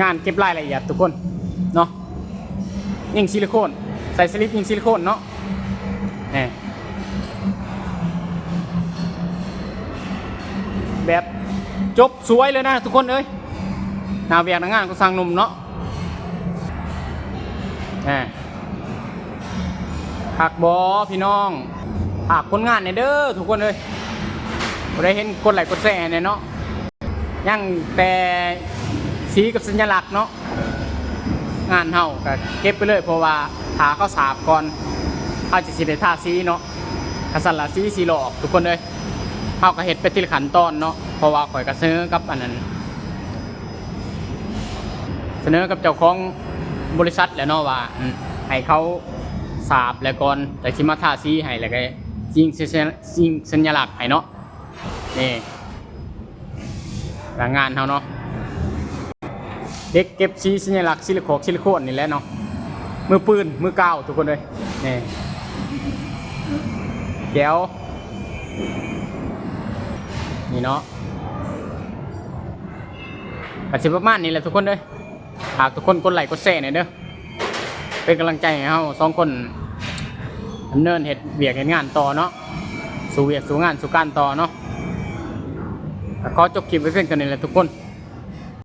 ງານເກັບລາຍລະອຽດທຸກຄົນເນາະ ຍິງຊິລິໂຄນ ໃສ່ສະລິບຍິງຊິລິໂຄນເນາະ ແນ່ ແບບຈົບສວຍເລີຍນະທຸກຄົນເອີຍ ໜ້າວຽກໜ້າງານຂອງຊ່າງໜຸ່ມເນາະ ແນ່ ຄັກບໍ່ພີ່ນ້ອງ? ຝາກຜົນງານແດ່ເດີທຸກຄົນເອີຍ ຜູ້ໃດເຫັນກົດໄລກົດແຊໃຫ້ແດ່ເນາະ. ຍັງແຕ່ສີກັບສັນຍະລັກເນາະ ງານເຮົາກະເກັບໄປເລີຍ ເພາະວ່າຖ້າເຂົາສາບກ່ອນ ເຮົາຈະຊິໄດ້ທາສີເນາະ ຄັນຊັ້ນລະສີຊິຫຼອກທຸກຄົນເອີຍ. ເຮົາກະເຮັດໄປທີລະຂັ້ນຕອນເນາະ ເພາະວ່າຂ້ອຍກະສະເໜີກັບອັນນັ້ນ ສະເໜີກັບເຈົ້າຂອງບໍລິສັດແລ້ວເນາະວ່າ ອືມ ໃຫ້ເຂົາສາບແລ້ວກ່ອນ ແລ້ວຊິມາທາສີໃຫ້ ແລ້ວກະຍິງສັນຍະລັກໃຫ້ເນາະ. ນີ້ ລະງານເຮົາເນາະ ເດັກເກັບສີສັນຍະລັກ ຊິລິຄອກ ຊິລິໂຄນນີ້ແຫຼະເນາະ ມືປືນ ມືກາວທຸກຄົນເອີຍ ນີ້ ແຈ໋ວ ນີ້ເນາະ ກະຊິປະມານນີ້ແຫຼະທຸກຄົນເອີຍ. ຝາກທຸກຄົນກົດໄລກົດແຊແດ່ເດີ ເປັນກຳລັງໃຈໃຫ້ເຮົາສອງຄົນດຳເນີນເຮັດວຽກເຮັດງານຕໍ່ເນາະ ສູ້ວຽກສູ້ງານສູ້ການຕໍ່ເນາະ. ກະຂໍຈົບຄລິບໄວ້ພຽງເທົ່ານີ້ແຫຼະທຸກຄົນ